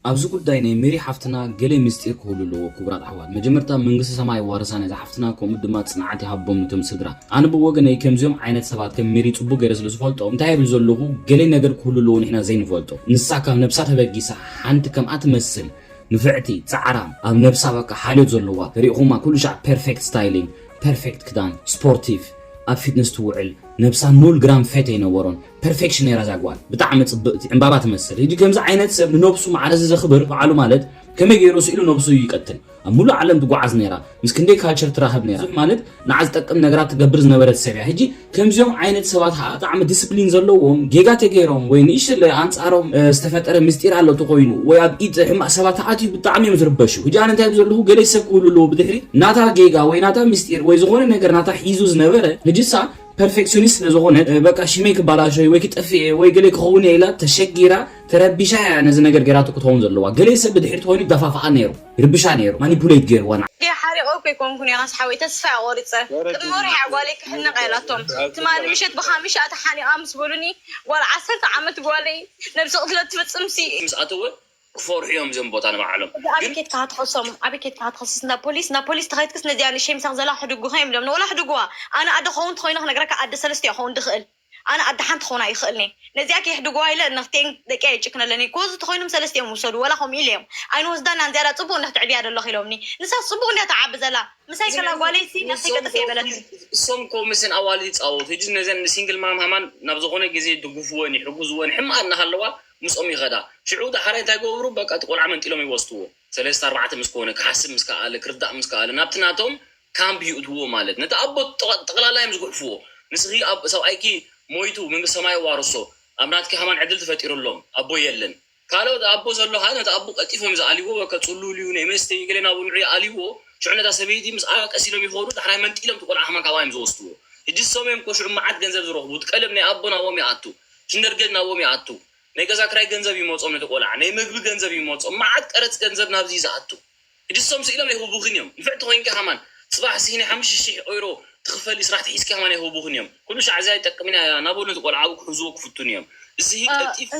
ኣብዚ ጉዳይ ናይ ሜሪ ሓፍትና ገለ ምስጢር ክህሉ ኣለዎ። ክቡራት ኣሕዋት፣ መጀመርታ መንግስቲ ሰማይ ዋርሳ ነዛ ሓፍትና፣ ከምኡ ድማ ጽንዓት ይሃቦም ነቶም ስድራ። ኣነ ብወገነይ ከምዚኦም ዓይነት ሰባት ከም ሜሪ ጽቡቅ ገይረ ስለ ዝፈልጦም እንታይ ይብል ዘለኹ፣ ገለ ነገር ክህሉ ኣለዎ ንሕና ዘይንፈልጦ። ንሳ ካብ ነብሳ ተበጊሳ ሓንቲ ከምኣ ትመስል ንፍዕቲ፣ ጻዕራም፣ ኣብ ነብሳ በቃ ሓልዮት ዘለዋ፣ ሪኢኹማ ኩሉ ሻዕ ፐርፌክት ስታይሊንግ፣ ፐርፌክት ክዳን፣ ስፖርቲቭ፣ ኣብ ፊትነስ ትውዕል፣ ነብሳ ኑል ግራም ፌት ኣይነበሮን። ፐርፌክሽን ነይራ እዛ ጓል፣ ብጣዕሚ ጽብቕቲ፣ ዕምባባ ትመስል። ሕጂ ከምዚ ዓይነት ሰብ ንነብሱ ማዕረ ዘኽብር በዓሉ ማለት ከመይ ገይሩ ስኢሉ ነብሱ ይቀትል? ኣብ ሙሉእ ዓለም ትጓዓዝ ነይራ፣ ምስ ክንደይ ካልቸር ትራኸብ ነይራ። ብዙሕ ማለት ንዓ ዝጠቅም ነገራት ትገብር ዝነበረት ሰብ እያ። ሕጂ ከምዚኦም ዓይነት ሰባት ኸኣ ብጣዕሚ ዲስፕሊን ዘለዎም ጌጋ ተገይሮም ወይ ንእሽተይ ኣንጻሮም እ፣ ዝተፈጠረ ምስጢር ኣሎ ተኾይኑ ወይ ኣብ ኢድ ሕማቕ ሰባት ተኣትዩ ብጣዕሚ እዮም ዝርበሹ። ሕጂ ኣነ እንታይ ዘለኹ ገለ ሰብ ክህሉ ኣለዎ ብድሕሪ ናታ ጌጋ ወይ ናታ ምስጢር ወይ ዝኾነ ነገር ናታ ሒዙ ዝነበረ ሕጂ ሳ ፐርፌክሽኒስት ስለ ዝኾነት እ፣ በቃ ሽመይ ክባላሾ ወይ ክጠፍእ ወይ ገለ ክኸውን እየ ኢላ ተሸጊራ ተረቢሻ እያ ነዚ ነገር ገይራቶ ክትኸውን ዘለዋ። ገለ ሰብ ብድሕሪ ተኾይኑ ይደፋፍኣ ነይሩ፣ ይርብሻ ነይሩ፣ ማኒፑሌት ገይርዋ። ንዓ ሓሪቐ እኮ ኣይኮንኩን እየ ቃስ ሓወይ፣ ተስፋ እየ ቆሪፀ። ቅድሚ ወርሒ እያ ጓለይ ክሕንቕ ኢላቶም። ትማሊ ምሸት ብኻምሻ ተሓኒቓ ምስ በሉኒ፣ ጓል ዓሰርተ ዓመት ጓለይ ነብሰ ቅትለት ትፍፅምሲ። ምስ ኣተወ ክፈርሑ እዮም እዞም ቦታ ንባዕሎም። ኣበይ ኬድካ ክትኸሶም? ኣበይ ኬድካ ክትኸስስ? ናብ ፖሊስ? ናብ ፖሊስ ተኸይድክስ ነዚኣ ንእሽተይ ምሳኽ ዘላ ሕድጉኻ እዮም ኢሎም። ንወላ ሕድጉዋ። ኣነ ኣደ ክኸውን ተኾይነ ክነግረካ ኣደ ሰለስተ እየ ክኸውን ድኽእል። ኣነ ኣደ ሓንቲ ክኾና ይኽእልኒ። ነዚኣ ከየሕድጉዋ ኢለ ነኽቴን ደቂ ኣይጭክነለኒ። ኮዚ ተኾይኖም ሰለስተ እዮም ውሰዱ። ወላ ከምኡ ኢለ እዮም። ኣይንወስዳን ኢና ንዚኣዳ ጽቡቕ እንዲያ ትዕብያ ደለኽ ኢሎምኒ። ንሳስ ጽቡቕ እንዲያ ትዓቢ ዘላ። ምሳይ ከላ ጓለይ ሲ ነኽተይ ከጥፍ የበለትኒ። እሶም ኮ ምስን ኣዋልድ ይጻወቱ። ሕጂ ነዘን ሲንግል ማም ሃማን ናብ ዝኾነ ግዜ ድግፍወን ይሕግዝወን ሕማቕ እናሃለዋ ምስኦም ይኸዳ። ሽዑ ዳሕራይ እንታይ ገብሩ? በቃ እቲ ቆልዓ መንጢሎም ይወስድዎ። ሰለስተ ኣርባዕተ ምስ ኮነ ክሓስብ ምስ ከኣለ ክርዳእ ምስ ከኣለ ናብቲ ናቶም ካምፕ ይእትዎ ማለት ነቲ ኣቦ ጠቕላላ እዮም ዝጉሕፍዎ። ንስኺ ኣብ ሰብኣይኪ ሞይቱ መንግስቲ ሰማይ ዋርሶ ኣብ ናትኪ ሃማን ዕድል ተፈጢሩሎም ኣቦ የለን። ካልኦት ኣቦ ዘሎ ኸዓ ነቲ ኣቦ ቀልጢፎም ዝኣልይዎ በቃ ጽሉል እዩ ናይ መስተ እዩ ገለ ናብ ንዑ ይኣልይዎ። ሽዑ ነታ ሰበይቲ ምስ ኣቀስ ኢሎም ይኸዱ ዳሕራይ መንጢሎም እቲ ቆልዓ ሃማን ካባዮም ዝወስድዎ። ሕጂ ሰም እዮም ኮ ሽዑ መዓት ገንዘብ ዝረኽቡ እቲ ቀለብ ናይ ኣቦ ናቦም ይኣቱ። ሽንደርገድ ናቦም ይኣቱ። ናይ ገዛ ክራይ ገንዘብ ይመጾም ነቲ ቆልዓ ናይ ምግቢ ገንዘብ ይመጾም መዓት ቀረጽ ገንዘብ ናብዚ ዝኣቱ። ሕጂ እሶም ስኢሎም ኣይህቡኽን እዮም። ንፍዕቲ ኮይንኪ ሃማን ጽባሕ ስሂ ናይ ሓሙሽተ ሽሕ ኦይሮ ትኽፈሊ ስራሕ ተሒዝኪ ሃማን ኣይህቡኽን እዮም። ኩሉ ሻዕ እዚ ኣይጠቅምን እያ ናበሉ እቲ ቆልዓ ኣብኡ ክሕዝዎ ክፍቱን እዮም። እዚ ቀልጢፍ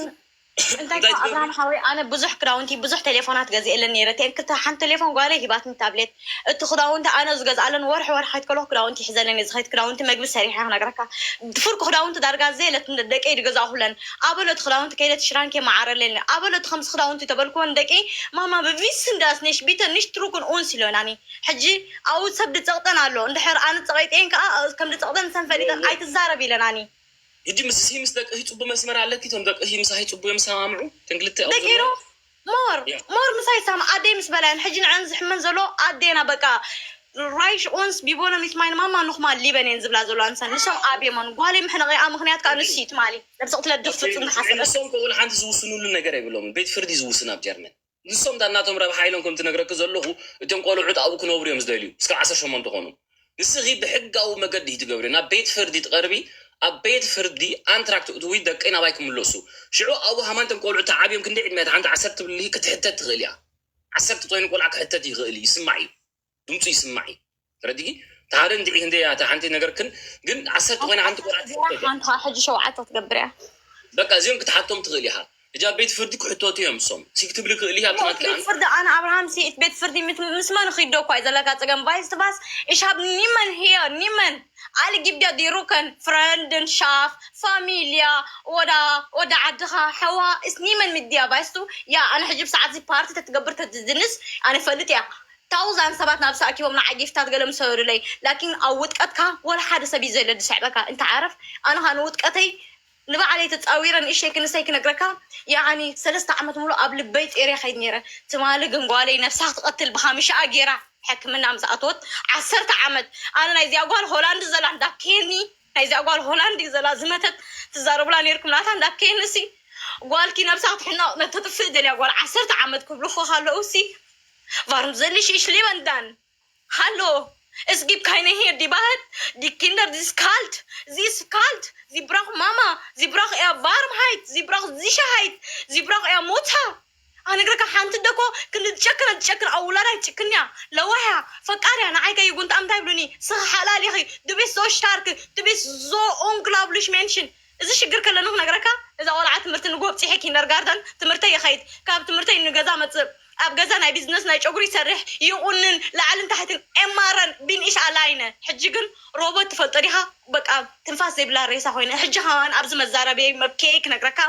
እንታይ እኮ ኣብርሃም ሓወይ ኣነ ብዙሕ ክዳውንቲ ብዙሕ ቴሌፎናት ገዚኤለን ነይረ። እተን ክልተ ሓንቲ ቴሌፎን ጓለይ ሂባትኒ ታብሌት እቲ ክዳውንቲ ኣነ ዝገዝኣለን ወርሒ ወርሒ ከይትከሎ ክዳውንቲ ይሕዘለን እየ ዝኸይድ ክዳውንቲ መግቢ ሰሪሐ ክነግረካ ፍርቂ ክዳውንቲ ዳርጋ ዘየለት ደቀይ ዝገዛእኩለን ኣበሎ እቲ ክዳውንቲ ከይደ ትሽራንኬ መዓረለኒ ኣበሎ እቲ ከምዚ ክዳውንቲ ተበልኩወን ደቂ ማማ ብቪስ እንዳስ ነሽ ቢተ ንሽ ትሩክን ኡንስ ኢሎናኒ ሕጂ ኣው ሰብ ድጸቕጠን ኣሎ እንድሕር ኣነ ጸቒጠን ከኣ ከም ድጸቕጠን ሰን ፈሊጠን ኣይትዛረብ ኢለናኒ ሕጂ ምስ ሲ ምስ ደቂ ህይ ጽቡ መስመር ኣለኪ እቶም ደቂ ህይ ምሳይ ጽቡ እዮም ሰማምዑ እተን ክልተ ኣብኡ ደቂሩ ዘለዋ ሞር ያ። ሞር ምሳይ ሳም ኣደይ ምስ በላየን ሕጂ ንዐን ዝሕመን ዘሎ ኣዴና በቃ ራይሽ ኦንስ ቢቦነ ሚት ማይን ማማ ንኹማ ሊበን እየን ዝብላ ዘለዋ ንሰን ንሶም ኣብየሞን ጓለይ ምሕነቂኣ ምክንያት ከዓ ንሱ እዩ ትማሊ ነብሰ ቅትለት ድፍፅም ዝሓሰበት ንሶም ከውን ሓንቲ ዝውስኑሉ ነገር የብሎምን ቤት ፍርዲ ዝውስን ኣብ ጀርመን ንሶም ዳ እናቶም ረብሓ ኢሎም ከም ትነግረኪ ዘለኹ እቶም ቆልዑት ኣብኡ ክነብሩ እዮም ዝደልዩ እስካብ ዓሰርተ ሸሞንተ ኮኑ ንስኺ ብሕጋዊ መገዲ እዩ ትገብሪ ናብ ቤት ፍርዲ ትቐርቢ ኣብ ቤት ፍርዲ ኣንትራክት እትዊ ደቀይ ናባይ ክምለሱ ሽዑ ኣብኡ ሃማንቶም ቆልዑት ተዓብዮም ክንደይ ዕድመያት ሓንቲ ዓሰርተ ትብልሂ ክትሕተት ትኽእል እያ ዓሰርተ ተኮይኑ ቆልዓ ክሕተት ይኽእል እዩ ይስማዕ እዩ ድምፁ ይስማዕ እዩ ተረዲጊ ተሓደ እንድዒ ክንደይ እያ እታ ሓንቲ ነገር ክን ግን ዓሰርተ ኮይና ሓንቲ ቆልዓ ትሕተት እያ ሓንቲ ከዓ ሕጂ ሸውዓተ ክትገብር እያ በቃ እዚኦም ክትሓቶም ትኽእል ኢኻ እጃ ቤት ፍርዲ ክሕተቱ እዮም እሶም ሲክ ትብሊ ክእል ኢኻ ኣብቲ ናትካ ቤት ፍርዲ ኣነ ኣብርሃም ሲ ቤት ፍርዲ ምስ- ምስ መን ኺዶ እኳ እዩ ዘለካ ፀገም ቫይስ ትባስ ich hab niemand hier niemand alle gibt ja die Rücken Freunden Schaf Familie oder oder ዓድኻ ሓዋ ist niemand mit dir weißt du ja ኣነ ሕጂ ብሰዓት እዚ ፓርቲ ተትገብር ተትዝንስ ኣነ ፈልጥ እያ ታውዛን ሰባት ናብዚ ኣኪቦም ንዓይ ጊፍታት ገለ ምሰደዱለይ ላኪን ኣብ ውጥቀትካ ወላ ሓደ ሰብ እዩ ዘለ ዝስዕበካ እንተ ዓረፍ ኣነ ኸኣ ንውጥቀተይ ንባዕለይ ተጻዊረ ንእሽተይ ክንሰይ ክነግረካ ያዓኒ ሰለስተ ዓመት ሙሉ ኣብ ልበይ ጼርያ ከይድ ነይረ ትማሊ ግን ጓለይ ነብሳ ክትቐትል ብኻምሽኣ ጌራ ሕክምና ምስ ኣተወት ዓሰርተ ዓመት ኣነ ናይዚኣ ጓል ሆላንድ ዘላ እንዳ ኬኒ ናይዚኣ ጓል ሆላንድ እዩ ዘላ ዝመተት ትዛረቡላ ነይርኩም ናታ እንዳ ኬኒ ሲ ጓልኪ ነብሳ ክትሕነቕ ነተጥፍእ ደልያ ጓል ዓሰርተ ዓመት ክብልኹ ከለዉ ሲ Warum soll ich lieber dann? Hallo, es gibt keine hier, die Wahrheit. Die Kinder, die ist kalt. Sie ist kalt. Sie braucht Mama. Sie braucht eher Warmheit. Sie braucht Sicherheit. Sie braucht eher Mutter. ኣነግረካ ሓንቲ ደኮ ክንዲ ትጨክን ትጨክን ኣብ ውላዳ ይትጭክን እያ ለዋህ እያ ፈቃር እያ ንዓይ ከይጉንታ እንታይ ይብሉኒ ስኺ ሓላል ኢኺ du bist so stark du bist so unglaublich Menschen እዚ ሽግር ከለኒ ክነግረካ እዛ ቆልዓ ትምህርቲ ንጎ ኣብፂሐ ኪንደርጋርተን ትምህርተይ ይኸይድ፣ ካብ ትምህርተይ ንገዛ መፅእ፣ ኣብ ገዛ ናይ ቢዝነስ ናይ ጨጉሪ ይሰርሕ፣ ይቑንን፣ ላዕልን ታሕትን ኤምኣረን ቢንኢሽ ኣላይነ። ሕጂ ግን ሮቦት ትፈልጦ ዲኻ? በቃ ትንፋስ ዘይብላ ሬሳ ኮይነ። ሕጂ ከማን ኣብዚ መዛረበይ መብኬ ክነግረካ፣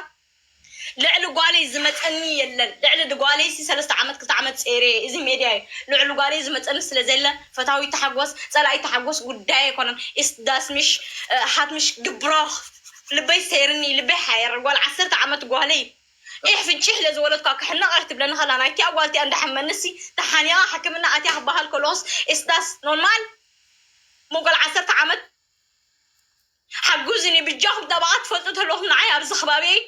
ልዕሊ ጓለይ ዝመፀኒ የለን። ልዕሊ ጓለይ ሲ ሰለስተ ዓመት ክልተ ዓመት ፀይረ እዚ ሜድያ እዩ። ልዕሊ ጓለይ ዝመፀኒ ስለ ዘለ ፈታዊ ተሓጎስ ፀላኢ ተሓጎስ ጉዳይ ኣይኮነን። ኢስዳስሚሽ ሃትሚሽ ግብሮ ልበይ ሰይርኒ ልበይ ሓየር። ጓል ዓሰርተ ዓመት ጓለይ ኢሕ ፍንጭሕ ለዝወለድኳ ክሕነቕ እያ ትብለኒ ከላ ናይቲ ኣጓልቲ እንዳሓመንሲ ተሓኒቓ ሕክምና ኣትያ ክበሃል ከለስ ኢስዳስ ኖርማል ሞጓል ዓሰርተ ዓመት ሓጉዝኒ ብጃኹም ጠበቓ ትፈልጡ ተለኹም ንዓይ ኣብዚ ከባቢየይ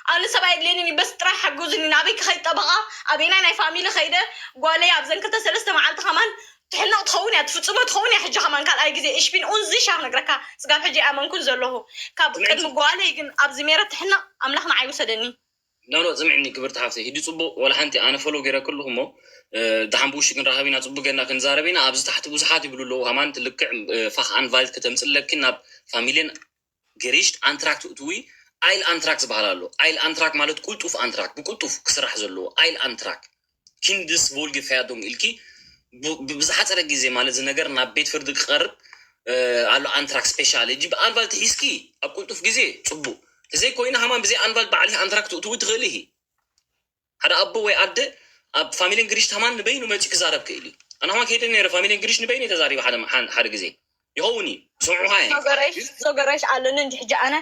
ኣነ ሰብኣይ የድልየኒ በስ ጥራይ ሓጉዝኒ ናበይ ክኸይድ ጠበቓ ኣበይና ናይ ፋሚሊ ኸይደ ጓለይ ኣብዘን ክልተ ሰለስተ መዓልቲ ከማን ትሕነቕ ትኸውን እያ ትፍፅሞ ትኸውን እያ ሕጂ ከማን ካልኣይ ግዜ እሽቢን ኡንዚ ሻ ክነግረካ ስጋብ ሕጂ ኣመንኩን ዘለኹ ካብ ቅድሚ ጓለይ ግን ኣብዚ ሜረ ትሕነቕ ኣምላኽ ንዓይ ውሰደኒ ኖ ኖ ስምዕኒ ክብርቲ ሓፍተይ፣ ሕጂ ጽቡቕ፣ ወላ ሓንቲ ኣነ ፎሎ ገይረኪ ኣለኹ እሞ፣ እ፣ ደሓን ብውሽጢ ክንራኸብ ኢና፣ ጽቡቕ ጌርና ክንዛረብ ኢና። ኣብዚ ታሕቲ ብዙሓት ይብሉ ኣለዉ፣ ሃማን ትልክዕ፣ እ፣ ፋኽ ኣንቫልት ከተምጽለኪ ናብ ፋሚልየን ገሪሽት ኣንትራክት እትዊ፣ ኣይል ኣንትራክ ዝበሃል ኣሎ። ኣይል ኣንትራክ ማለት ቁልጡፍ ኣንትራክ፣ ብቁልጡፍ ክስራሕ ዘለዎ ኣይል ኣንትራክ። ኪንድስ ቮልጌ ፈያዶም ኢልኪ ብ-፣ ብ-፣ ብዝሓፀረ ግዜ ማለት እዚ ነገር ናብ ቤት ፍርዲ ክቐርብ፣ እ፣ ኣሎ ኣንትራክ ስፔሻል። ሕጂ ብኣንቫልት ሒዝኪ ኣብ ቁልጡፍ ግዜ ጽቡቕ። ተዘይኮይኑ ሃማን ብዘይ ኣንቫልት ባዕልኺ ኣንትራክ ትእትዊ ትኽእሊ ኢኺ። ሓደ ኣቦ ወይ ኣደ ኣብ ፋሚሊን ግሪሽ ሃማን ንበይኑ መፂኡ ክዛረብ ክእል እዩ። ኣነ ሃማን ከይደ ነይረ ፋሚሊን ግሪሽ ንበይኑ ተዛሪቡ ሓደ፣ ሓደ፣ ሓደ ግዜ ይኸውን እዩ። ሰምዑኻ እየ። ዞገረሽ፣ ዞገረሽ ኣለኒ እንጂ ሕጂ ኣነ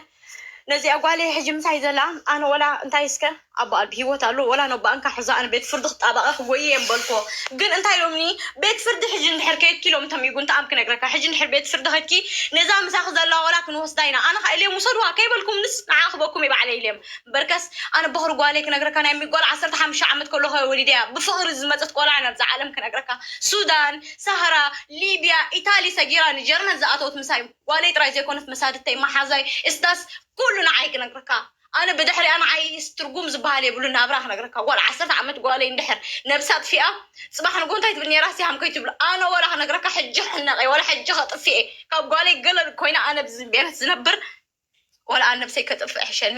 ነዚኣ ጓለይ ሕጂ ምሳይ ዘላ ኣነ ወላ እንታይ እስከ ኣቦኣ ብህይወት ኣሎ ወላ ነቦኣ እንካ ሕዛ ኣነ ቤት ፍርዲ ክጣበቐ ክጎይ እየ ምበልኮ። ግን እንታይ ኢሎምኒ ቤት ፍርዲ ሕጂ እንድሕር ከይድኪ ኢሎም እንተም ይጉ እንተኣም ክነግረካ ሕጂ እንድሕር ቤት ፍርዲ ከድኪ ነዛ ምሳኺ ዘላ ወላ ክንወስዳ ኢና ኣነ ካ ኢልዮም ውሰድዋ ከይበልኩምንስ ንዓ ክበኩም እየ ባዕለ ኢልዮም እምበርከስ ኣነ በኽሪ ጓለይ ክነግረካ ናይ ሚጓል ዓሰርተ ሓሙሽተ ዓመት ከለኹ እየ ወሊደያ ብፍቕሪ ዝመፀት ቆልዓ ናብዛ ዓለም ክነግረካ ሱዳን ሳህራ ሊብያ ኢታሊ ሰጊራ ንጀርመን ዝኣተወት ምሳይ ጓለይ ጥራይ ዘይኮነት መሳድተይ መሓዛይ እስታስ ኩሉ ንዓይ ክነግረካ ኣነ ብድሕሪኣ ንዓይ ትርጉም ዝበሃል የብሉ ናብራ ክነግረካ ጓል ዓሰርተ ዓመት ጓለይ እንድሕር ነብሳ ኣጥፊኣ ፅባሕ ንጎ እንታይ ትብል ነይራ ሲሃም ከይትብሉ ኣነ ወላ ክነግረካ ሕጂ ክሕነቕ እየ ወላ ሕጂ ከጥፍእ እየ ካብ ጓለይ ገለ ኮይና ኣነ ብዝቤነት ዝነብር ወላ ኣነ ነብሰይ ከጥፍእ ሕሸኒ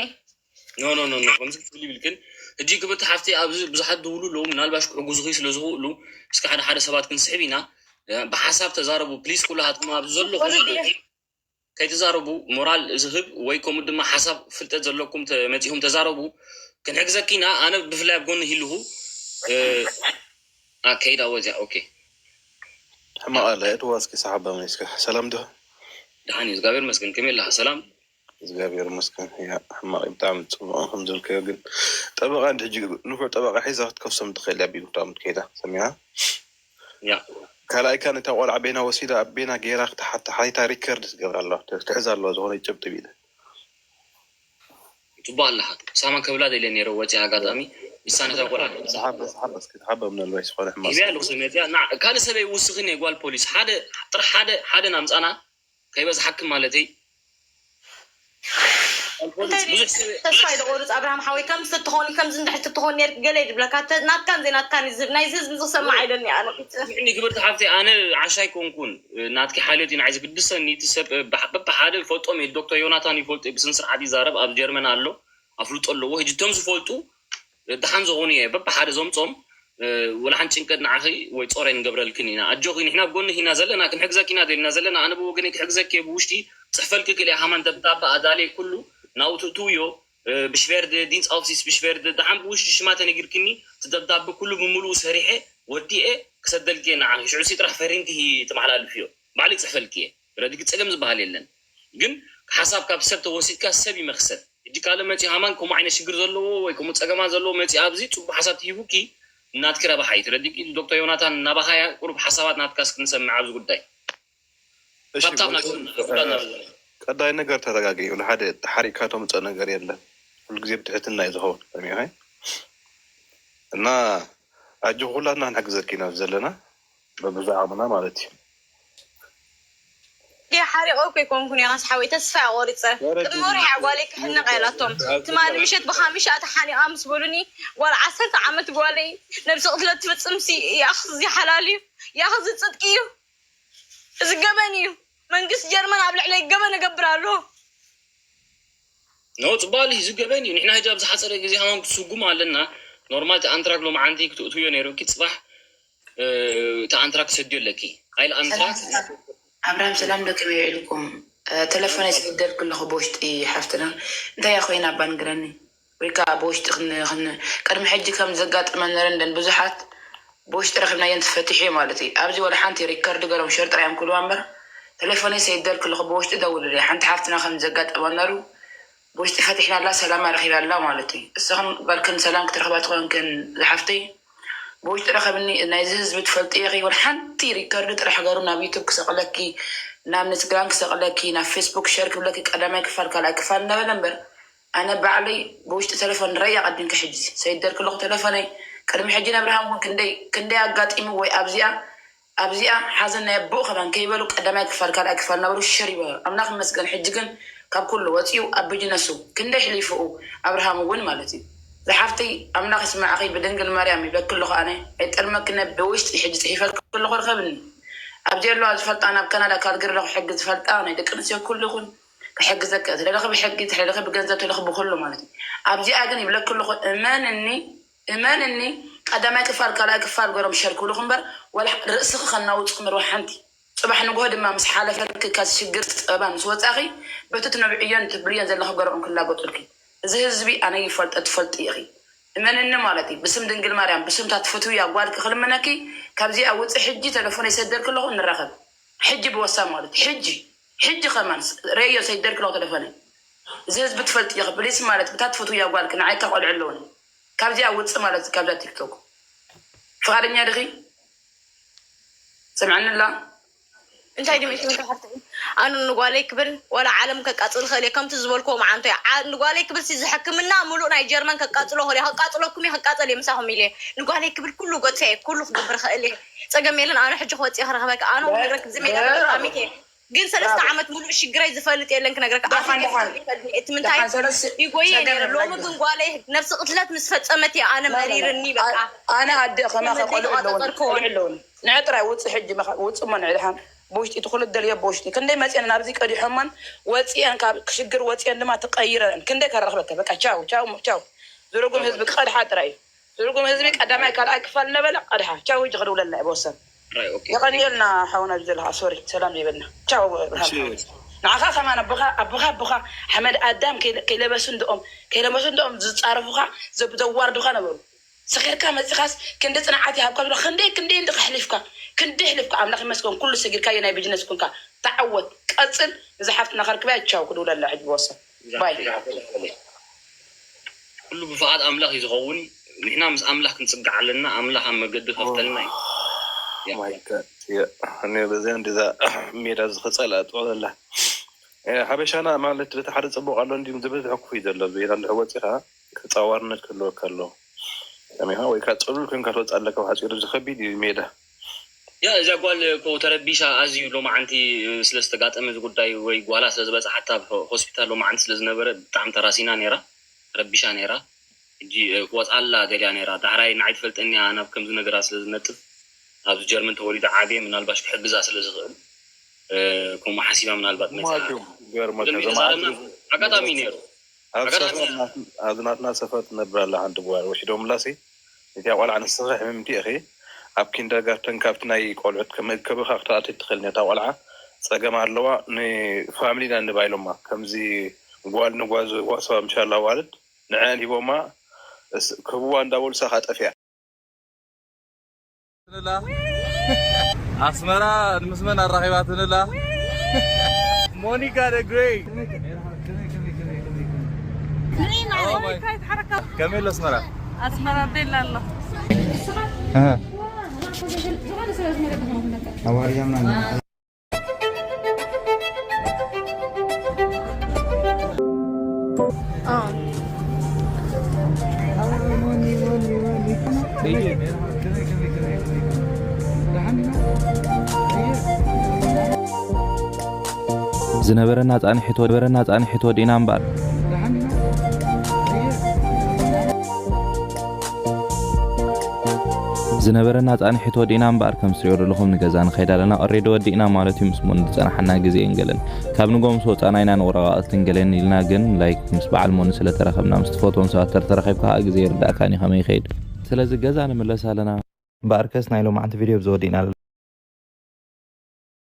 ኖ ኖ ኖ ኖ ከምዚ ክትብል ይብልክን ሕጂ ክብርቲ ሓፍቲ ኣብዚ ብዙሓት ዝብሉ ኣለዉ ምናልባሽ ክሕጉዙኺ ስለ ዝኽእሉ እስኪ ሓደ ሓደ ሰባት ክንስሕብ ኢና ብሓሳብ ተዛረቡ ፕሊስ ኩላሃትኩም ኣብዚ ዘለኹም ከይትዛረቡ ሞራል ዝህብ ወይ ከምኡ ድማ ሓሳብ ፍልጠት ዘለኩም መፂኹም ተዛረቡ ክንሕግዘኪ ኢና ኣነ ብፍላይ ኣብ ጎኒ ሂልኹ ከይዳ ወፅያ ኦኬ ሕማቕ ኣለ እትዋ እስኪ ሰሓባ መሊስካ ሰላም ዶ ደሓን እዩ እግዚኣብሔር መስገን ከመይ ኣለካ ሰላም እግዚኣብሔር መስገን ሕማቕ ብጣዕሚ ፅቡቕ ከም ዘልከዮ ግን ጠበቃ እንዲ ሕጂ ንፉዕ ጠበቃ ሒዛ ክትከሶም ትኽእል እያ ቢሉ ብጣዕሚ ትከይዳ ሰሚዓ ካልኣይካ ነታ ቆልዓ ቤና ወሲዳ ኣብ ቤና ገይራ ክትሓታ ሓይታ ሪከርድ ትገብር ኣለዋ ትሕዛ ኣለዋ ዝኾነ ጭብጢ ቢለ ፅቡቅ ኣለካ ሳማ ከብላ ደለ ነረ ወፂ ኣጋጣሚ ንሳ ነታ ቆልዓ ምናልባት ዝኾነ ሕማቅ ሂበያ ኣለኩ ሰብ መፅያ ካልእ ሰበይ ውስኽን ጓል ፖሊስ ሓደ ጥራሕ ሓደ ሓደ ናምፃና ከይበዝሓክን ማለተይ እንታይ ተስፋ ይደቆርፅ ኣብርሃም ሓወይ ከምዚ ተትኾኒ ከምዚ እንድሕር ተትኾን ነር ገለ ይድብለካ ናትካን ዘይናትካን ዝብ ናይዚ ህዝቢ ዝሰማዕ ኣይደኒ ኣነ ምዕኒ ክብርቲ ሓፍቲ ኣነ ዓሻይ ኮንኩን ናትኪ ሓልዮት ንዓይ ዝግድሰኒ እቲ ሰብ በብሓደ ይፈልጦም እየ ዶክተር ዮናታን ይፈልጦ ብስነ ስርዓት ይዛረብ ኣብ ጀርመን ኣሎ ኣፍልጦ ኣለዎ ሕጂ እቶም ዝፈልጡ ደሓን ዝኾኑ እየ በብሓደ ዘምፆም ወላ ሓንቲ ጭንቀት ንዓኺ ወይ ፆረ ንገብረልክን ኢና ኣጆኺ ንሕና ኣብ ጎንኺ ኢና ዘለና ክንሕግዘኪ ኢና ደሊና ዘለና ኣነ ብወገነይ ክሕግዘኪ እየ ብውሽጢ ፅሕፈልኪ ክልእ ሃማን ደብዳበ ኣዳልየ ኩሉ ናብኡ ትእትውዮ ብሽቬርድ ዲንስ ኣውሲስ ብሽቬርድ ደሓን ብውሽጢ ሽማ ተነጊርክኒ እቲ ደብዳበ ኩሉ ብምሉኡ ሰሪሐ ወዲኤ ክሰደልኪ እየ ንዓኺ ሽዑ ሲ ጥራሕ ፈሪምኪ ተመሓላልፍዮ ባዕለይ ፅሕፈልኪ እየ ረዲኪ ፀገም ዝበሃል የለን ግን ሓሳብ ካብ ሰብ ተወሲድካ ሰብ ይመክሰብ ሕጂ ካልእ መፂ ሃማን ከምኡ ዓይነት ሽግር ዘለዎ ወይ ከምኡ ፀገማት ዘለዎ መፂ ኣብዚ ፅቡቅ ሓሳብ ትሂቡኪ ናትኪ ረብሓ እዩ ትረዲኪ ዶክተር ዮናታን ናባኻያ ቁሩብ ሓሳባት ናትካስ ክንሰምዕ ኣብዚ ጉዳይ ቀዳይ ነገር ተረጋጊ ንሓደ ተሓሪቅካ ተምፀእ ነገር የለን ኩሉ ግዜ ብትሕትና እዩ ዝኸውን ሰሚዕኸ እና ኣጆ ኩላትና ክንሕግዘኪ ኢና ዘለና በብዛ ዓቕምና ማለት እዩ ሓሪቆ እኮ ይኮንኩን ያስ ሓወይ ተስፋ ቆሪፀ ቅድሚ ወርሒ ጓለይ ክሕነቀ ኢላቶም ትማሊ ምሸት ብካሚሻ ተሓኒቃ ምስ በሉኒ ጓል ዓሰርተ ዓመት ጓለይ ነብሲ ቅትለት ትፍፅም ሲ ያክ እዚ ሓላል እዩ ያክ እዚ ፅድቂ እዩ እዚ ገበን እዩ መንግስት ጀርመን ኣብ ልዕለይ ገበን እገብር ኣሎ ኖ ጽባል እዩ ዝገበን እዩ። ንሕና ሕጂ ኣብ ዝሓፀረ ግዜ ሃማም ክትስጉም ኣለና። ኖርማል እቲ ኣንትራክ ሎማዓንቲ ክትእትውዮ ነይሩኪ። ጽባሕ እቲ ኣንትራክ ክሰድዮ ኣለኪ። ኣይል ኣንትራክ ኣብርሃም ሰላም ዶ ከመይ ውዒልኩም? ተለፎነይ ሰይደልክ ኣለኹ ብውሽጢ ሓፍትና። እንታይ እያ ኮይና ባንግረኒ? ወይ ከዓ ብውሽጢ ቅድሚ ሕጂ ከም ዘጋጥመ ነረን ደን ብዙሓት ብውሽጢ ረኺብናየን ትፈትሕ እዩ ማለት እዩ። ኣብዚ ወላ ሓንቲ ሪከርድ ገሮም ሸር ጥራዮም ክብልዋ እምበር ተሌፎነይ ሰይደልክ ኣለኹ ብውሽጢ ደውልለይ ሓንቲ ሓፍትና ከም ዘጋጠመ ነሩ ብውሽጢ ፈቲሕናላ ሰላማ ረኺባላ ማለት እዩ። እስኽን ጓልክን ሰላም ክትረኽባ ትኾንክን ዝሓፍተይ ብውሽጢ ረኸብኒ። ናይዚ ህዝቢ ትፈልጢ ኢኺ። ወላ ሓንቲ ሪከርድ ጥራሕ ገሩ ናብ ዩቱብ ክሰቕለኪ፣ ናብ ኢንስትግራም ክሰቕለኪ፣ ናብ ፌስቡክ ሸር ክብለኪ ቀዳማይ ክፋል ካልኣይ ክፋል እንዳበለ እምበር ኣነ ባዕለይ ብውሽጢ ተለፎን ረይ ኣቐዲምኪ ሕጂ ሰይደልክ ኣለኹ ተለፎነይ ቅድሚ ሕጂ ነብርሃም እውን ክንደይ ክንደይ ኣጋጢሙ ወይ ኣብዚኣ ኣብዚኣ ሓዘን ናይ ኣቦኡ ከማን ከይበሉ ቀዳማይ ክፋል ካልኣይ ክፋል እናበሉ ሽር ይበሉ። ኣምላኽ ይመስገን ሕጂ ግን ካብ ኩሉ ወፂኡ ኣብ ቢጅነሱ ክንደይ ሕሊፍኡ ኣብርሃም እውን ማለት እዩ። ዝሓፍተይ ኣምላኽ ይስማዕኺ ብድንግል ማርያም ይብለኪ ኣለኹ ኣነ ኣይጠልመኪ ነ ብውሽጢ ሕጂ ፅሒፈልኪ ኣለኹ ርከብኒ ኣብዚ ኣለዋ ዝፈልጣ ናብ ካናዳ ካልግሪ ኣለኹ ሕጊ ዝፈልጣ ናይ ደቂ ኣንስትዮ ኩሉ ይኹን ክሕግዘኪ እየ። ትደለኺ ብሕጊ፣ ትደለኺ ብገንዘብ፣ ትደለኺ ብኹሉ ማለት እዩ። ኣብዚኣ ግን ይብለኪ ኣለኹ እመንኒ፣ እመንኒ ቀዳማይ ክፋል ካልኣይ ክፋል ገሮም ሸር ክብሉኺ እምበር ወላ ርእስኺ ከናውፁ ምርዋ ሓንቲ። ፅባሕ ንግሆ ድማ ምስ ሓለፈልኪ ካብ ሽግር ፀበባ ምስ ወፃኺ በቲ ትነብዕዮን ትብልዮን ዘለኺ ገሮም ክላገፁልኪ። እዚ ህዝቢ ኣነ ይፈልጦ ትፈልጢ ኢኺ። እመንኒ ማለት እዩ ብስም ድንግል ማርያም ብስምታ ትፈትውያ ጓልኪ ክልምነኪ ካብዚኣ ውፅእ ሕጂ ተለፎን ይሰደልኪ ኣለኹ ንራኸብ። ሕጂ ብወሳብ ማለት እዩ። ሕጂ ሕጂ ከማን ረዮ ሰይደልክ ለው ተደፈነ እዚ ህዝቢ ትፈልጥ ኢኺ ፕሊስ ማለት ብታ ትፈትውያ ጓልክ ንዓይ ካብ ቆልዑ ኣለውኒ ካብዚኣ ውፅእ ማለት እዩ። ካብዛ ቲክቶክ ፍቓደኛ ድኺ? ስምዐኒ ኣላ እንታይ ድሜ ሽምካ ሓፍተይ ኣኑ ንጓለይ ክብል ዋላ ዓለም ከቃፅል ክእል እየ ከምቲ ዝበልክዎ መዓንቶ እየ ዓ- ንጓለይ ክብል ሲ ዝሕክምና ሙሉእ ናይ ጀርመን ከቃፅሎ ክእል እየ ከቃፅለኩም እየ ክቃፀል እየ ምሳኹም ኢለ እየ ንጓለይ ክብል ኩሉ ገድፈ እየ ኩሉ ክገብር ክእል እየ ፀገም የለን ኣነ ሕጂ ክወፅእ ክረኽበካ ኣነ እውን ነግረክ ብዚ ሜዳ ተጠቃሚት እየ ግን ሰለስተ ዓመት ሙሉእ ሽግረይ ዝፈልጥ የለን ክነግረካ ኣፍ ደሓን፣ ደሓን። ይፈልጥ እየ እቲ ምንታይ ደሓን፣ ሰለስተ ይጎየ ሸገር ነይረ ሎሚ ነግረካ። ግን ጓለይ ነብሲ ቅትለት ምስ ፈፀመት እየ ኣነ መሪርኒ በቃ ኣነ ኣደ ከማኸ ኣነ ቆልዑ ኣለውን ዘይተቆፃፀርክዎ። ቆልዑ ኣለውን ንዐ ጥራይ ውፅእ ሕጂ መኸ- ውፅእ እሞ ንዕድሓን ብውሽጢ እቲ ኩሉ ደልዮ ብውሽጢ ክንደይ መፅአን ናብዚ ቀዲሖመን ወፅአን ካብ ሽግር ወፅአን ድማ ተቀይረን ክንደይ ከረኽበከ በቃ ቻው ቻው ቻው ዝርጉም ህዝቢ ቀድሓ ጥራይ እዩ ዝርጉም ህዝቢ ቀዳማይ ካልኣይ ክፋል ነበለ ቀድሓ ቻው ሕጂ ክድውለልና እየ ብወሰን ጥራይ ኦኬ። የቐንየልና ሓውና ኣብዚ ዘለኻ ሶሪ ሰላም ይበልና ቻው እሺ። ንዓኻ ከማን ኣቦኻ ኣቦኻ ኣቦኻ ሓመድ ኣዳም ከይለ- ከይለበሱ እንደኦም ከይለበሱ እንደኦም ዝፃረፉኻ ዘብ- ዘዋርዱኻ ነበሩ ሰኺርካ መፂኻስ ክንዲ ፅንዓት ይሃብካ ዝብሎ ክንደይ ክንደይ እንዲ ከሕሊፍካ ክንደይ ሕሊፍካ ኣምላኽ ይመስገን ኩሉ ሰጊርካዮ ናይ ቢጅነስ ኩንካ ተዓወት ቀፅል እዛ ሓፍትና ከርክበያ ቻው ክድውለላ ሕጂ ብወሰን ባይ ኩሉ ብፍቓድ ኣምላኽ እዩ ዝኸውን ንሕና ምስ ኣምላኽ ክንፅጋዕ ኣለና ኣምላኽ ኣብ መገዲ ከፍተልና እዩ My God. Yeah. እኔ በዚያ እንደዛ ሜዳ ዝኸፀል ኣጥቕለላ ሓበሻና ማለት በቲ ሓደ ፅቡቅ ኣሎ እንዲ ዝበዝሐ ክፉይ ዘሎ ሜዳ እንድሕር ወፂኻ ተፃዋርነት ክህልወካ ኣለዎ ሰሚኻ ወይ ከዓ ፅሉል ኮይንካ ትወፅእ ኣለካ ሓፂሩ እዚ ከቢድ እዩ ሜዳ ያ እዚኣ ጓል እኮ ተረቢሻ ኣዝዩ ሎማዓንቲ ስለዝተጋጠመ እዚ ጉዳይ ወይ ጓላ ስለዝበፅሓታ ሆስፒታል ሎማዓንቲ ስለዝነበረ ብጣዕሚ ተራሲና ነይራ ተረቢሻ ነይራ ሕጂ ክወፅኣላ ደልያ ነይራ ዳሕራይ ንዓይ ትፈልጠኒ እያ ናብ ከምዚ ነገራት ስለዝነጥፍ ኣብዚ ጀርመን ተወሊዱ ዓብየ ምናልባሽ ክሕግዛ ስለዝኽእል ከምኡ ሓሲባ ምናልባት መፅኣ ማኪ ገርመካ ብደንቢ ዘማዓት ተዛረብና ኣጋጣሚ እዩ ነይሩ ኣብ ኣጋጣሚ ሰፈር ናት- ኣብዚ ናትና ሰፈር ትነብር ኣላ ሓንቲ ጓል ወሒዶምላ ሲ እቲያ ቆልዓ ንስኺ ሕምምቲ ኢኺ ኣብ ኪንደርጋርተን ካብቲ ናይ ቆልዑት ከመእከብኻ ክትኣትት ትኽእል ነታ ቆልዓ ጸገም ኣለዋ ንፋሚሊ ኢና ንባ ኢሎማ ከምዚ ጓል ንጓል ዝዋሰባ ምሻላ ዋልድ ንዐን ሂቦማ እስ- ክህብዋ እንዳበሉ ሳኻ ጠፊያ ትንላ ኣስመራ ንምስመን ኣራኺባትንላ ሞኒካ the great ከመይ ኣሎ ኣስመራ ኣስመራ ቤላ ኣሎ ኣዋርያ ምናምን ዝነበረና ፃንሒት ወዲእና እምበር ዝነበረና ጻንሒት ወዲእና እምበኣር፣ ከም ትሪኦ ዘለኹም ንገዛ ንኸይድ ኣለና። ኦሬዲ ወዲእና ማለት እዩ፣ ምስ ሞን ዝጸናሓና ግዜ እንገለን። ካብ ንጎ ምስ ወጻና ኢና ንወረቓቕትን ገለን ኢልና፣ ግን ላይክ ምስ በዓል ሞን ስለተረኸብና፣ ምስ ትፈትዎም ሰባት ተተረኺብካ ከዓ ግዜ ይርዳእካን እዩ ከመይ ይኸይድ። ስለዚ ገዛ ንምለስ ኣለና። እምበኣርከስ ናይ ሎማዓንቲ ቪድዮ ብዚ ወዲእና ኣለና።